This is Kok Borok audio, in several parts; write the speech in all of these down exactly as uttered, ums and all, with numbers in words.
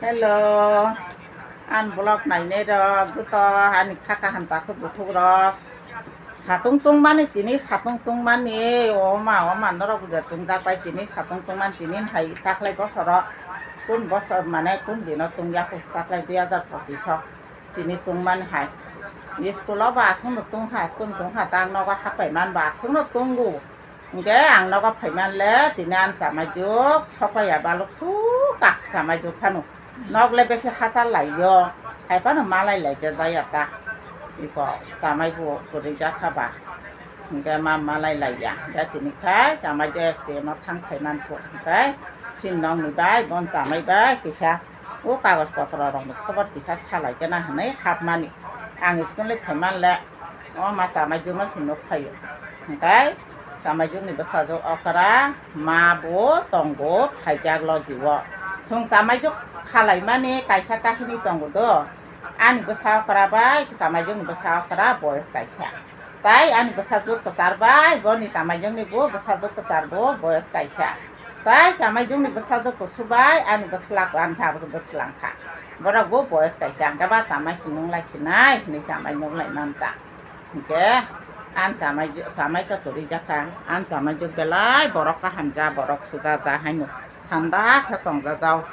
Hello, ani vlog nainai rok joto ani kha kaham takhuk bukhuk rok. Satung tungmani tini satung tungmani oma oma norok buja tungjak bai tini satung tungmani tini hai taklai bosoro kun bosor mane kun dino tungya taklai dui hajar pochish o tini tungmani hai. School o ba aswk no tungkha school tungkha tang nogo hapai man ba aswk no tungo. Hingke ang nogo phaiman le tini ani chamaijuk sokpaiya balok suka chamaijuk phano. Nok le besi hachal lai yo, hai phano malai lai ja jaya ta. Iko chamaibu kwrwi jakha ba. Hingke ma malai lai ya. Hingke tini khai chamaijuk S D M o thang phaiman kho. Hingke sin nokni bai bon chamai bai kisa o kagoj potro rokni khobor kisa salai kena hinui hapmani. Ang school ni phaiman le. O ma chamaijuk no se nuk phaio. Hingkai chamaijuk ni bwsajwk okra ma bo tongo phaijak logi o. Chwng chamaijuk khalaimani kaisa kahini tongo do. Ani bwsa okra bai chamaijuk ni bwsa okra boyes kaisa. Tai ani bwsajwk kwchar bai boni chamaijuk ni bo bwsajwk kwchar bo boyes kaisa. Tai chamaijuk ni bwsajwk kusu bai ani bwsla antha bo bwslang kha. Borok bo boyes kaisa hingke ba chamai se nung lai sinai hinui chamai nuk lai man ta. Hingke ang chamai, chamai khe kwrwi jakha, ang chamai jwk belai borok kaham ja, borok suja ja haino thanda khe tongja jao.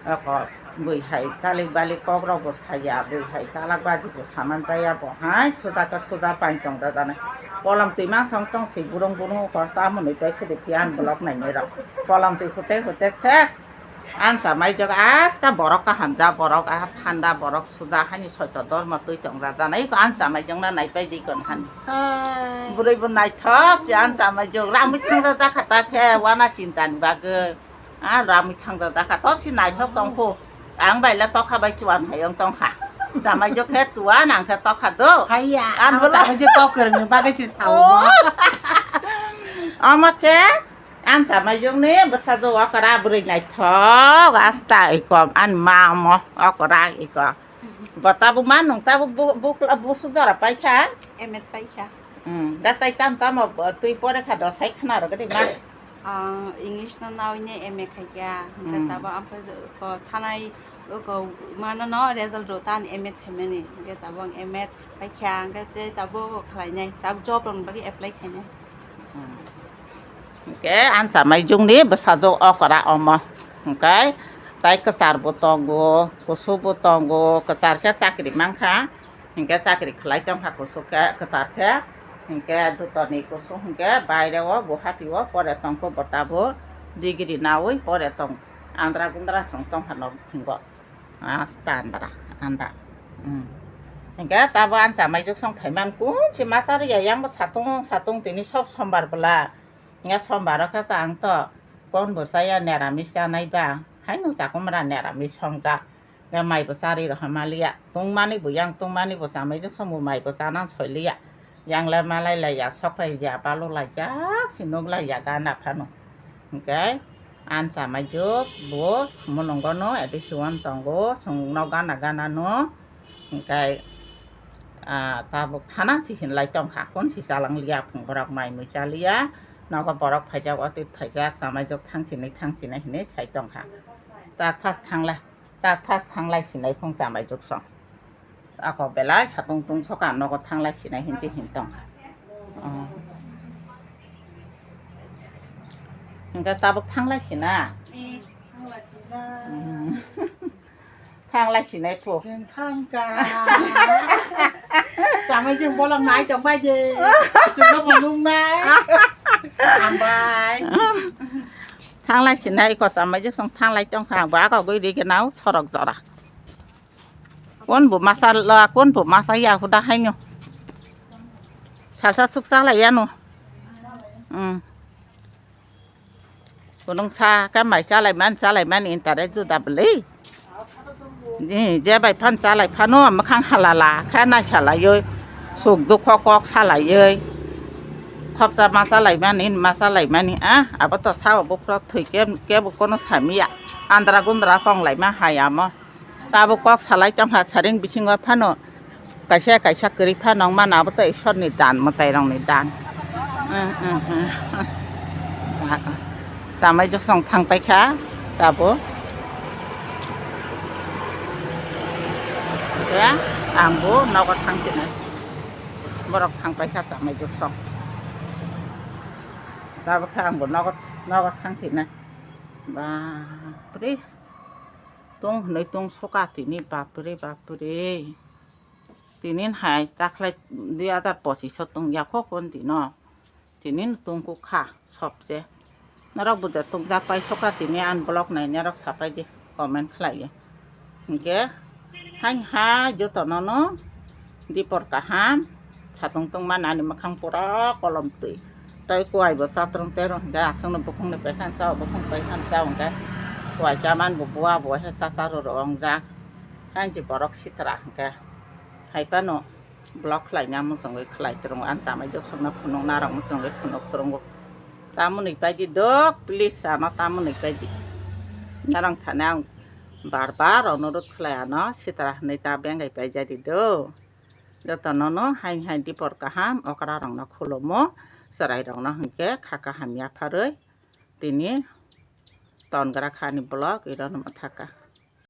Oko bui hai kalik balik kok rok bo saya, bui hai chalak baji bo saman jaya bo hai suja khe suja pain tongja janai. Kolom twi mansong tong si burung burung oko tamoni pai khudi phiya ang vlog nainai rok. Kolom twi hute hute ses. Ang chamai jok asta borok kaham ja, borok a thanda, borok suja haini soito dormo twi tongja janai ko ang chamai jok na naipai di kon hani. Hai. Bwrwi bo naithok si ang chamai jok ramwi thangja jakha ta khe wana chinta ni bagwi. A ramwi thangja jakha tok si naithok tong phu. Ang bai le tokha bai chuan hai ong tong kha. Chamai jok khe chuan ang khe tokha do. Haiya, ang abo bo chamai jok tok kwrwng ni bagwi si sao. Oh. Omo khe Ang chamai jok ni bwsajwk okra bwrwi naithok asta iko ani ma omo okra iko. Bo tabuk ma nung tabuk bu-, buk-, busuk jora paikha. M Ed paikha. Hmm, da tai tam tamo bo twi pore kha do sai khna rw gadi ma. Ah, English no nawi ne M A khaikha. Hwnkhe Hmm. Tabuk amphai ko thanai ko mano no result ro tan M Ed khaimani. Hwnkhe tabuk ang M Ed paikha. Hwnkhe tei tabuk khlainai. Tabuk job rokni bagwi apply khainai. Hmm. Hingke ang chamai jokni bwsajwk okra omo. Hingke tai kwchar bo tongo, kusu bo tongo, kwchar khe chakri mankha. Hingke chakri khlai tongkha kusu khe, kwchar khe. Hingke jotoni kusu hingke baire o Guwahati o pore tongkho bo tabuk degree naui pore tong andra gundra song tongkha nok bisingo. Asta andra, andra. Hmm. Hingke tabuk ang chamai jok song phaiman kun si masa rwya yang bo satung satung tini sob sombar bwla. Hingke sombar o khe ta ang to kon bo chaya neramis chanai ba. Haino chakumra neramis songjak. Hingke mai bo charwi rw hamaliya. Tungmani bo yang tungmani bo chamai jok song bo mai bo chana soiliya. Yang le malai laiya sok phaiya balo laijak si nuk laiya gana phano. Hingke ang chamai jok bo mulungo no edi siwan tongo chwng no gana gana no hingke ah tabuk thana si hinlai tongkha kun si chalang liya phung borok mai mui chaliya nogo borok phaijak otwi phaijak chamai jok thang sinai thang sinai hinui sai tongkha tak thas thanglai tak thas thanglai sinai phung chamai jok song. Ako belai satung tung soka nogo thanglai sinai hinsi hin tong. Oh. Hingke tabuk thanglai sina. Eh, thanglai sina. Hmm. Thanglai sinai phu. Chwng thangka. Chamai jwng bolong nai chok bai de. Chwngno bolong nai. Hambai. Thanglai sinai ko chamai jwng song thanglai tong kha. Ba ko gwi ri ke nao sorok jora. Kun bo masa la, kun bo masa ya huda haino. Salsa suksa la yano. Hmm. Kunung sa ka mai salai man, salai man intare juda beli. Ni je bai phan salai phano makhang halala, kha nai salai oi. Suk dukho kok salai oi. Khopsa ma salai man, in ma salai mani, ah, abo to sao bo phro thwi ke, ke bo kono samiya. Andra gundra tong lai ma hai amo. Tabuk kok salai tongkha saring bisingo phano kaisa kaisa kwrwi phano wngmano abo tei Isorni dan mwtairokni dan. Chamai jwk song thang paikha tabuk. Ang bo nogo thang sinai. Borok thang paikha chamai jok song. Tabuk khe ang bo nogo, nogo thang sinai. Bapre. Tong hwnwi tong soka tini, bapre, bapre. Tini hai takhlai dui hazar pochish o tong ya kho pon tino. Tini tongkuk kha sobse. Norok buja tongjak pai soka tini, unblock nai norok sapai di, comment khlai di. Hinkhe hain hai jotono no dipor kaham, satung tongma nani mwkhang pura kolom twi. Tai kuai bo chatrwng terwng hinkhe aswkno bukhungni paikha chao, bukhung paikha chao hinkhe kuai chaman bo bua bo he cha cha rw rw wngjak. Hain je borok sitra hinkhe hai phano. Block khlaina muchungwi khlai twrwngo, ang chamai jok songno phunuk, narok muchungwi phunuk twrwngo. Tamoni paidi dok, please, ano tamoni paidi. Narang thani ang bar bar onurot khlai, ano sitra hwnwi ta bengai paijadi do. Jotono no hain hain dipor kaham, okra rokno khulumo, chwrai rokno hinkhe kha kaham yapharwi tini tongra khani block, irono mathaka.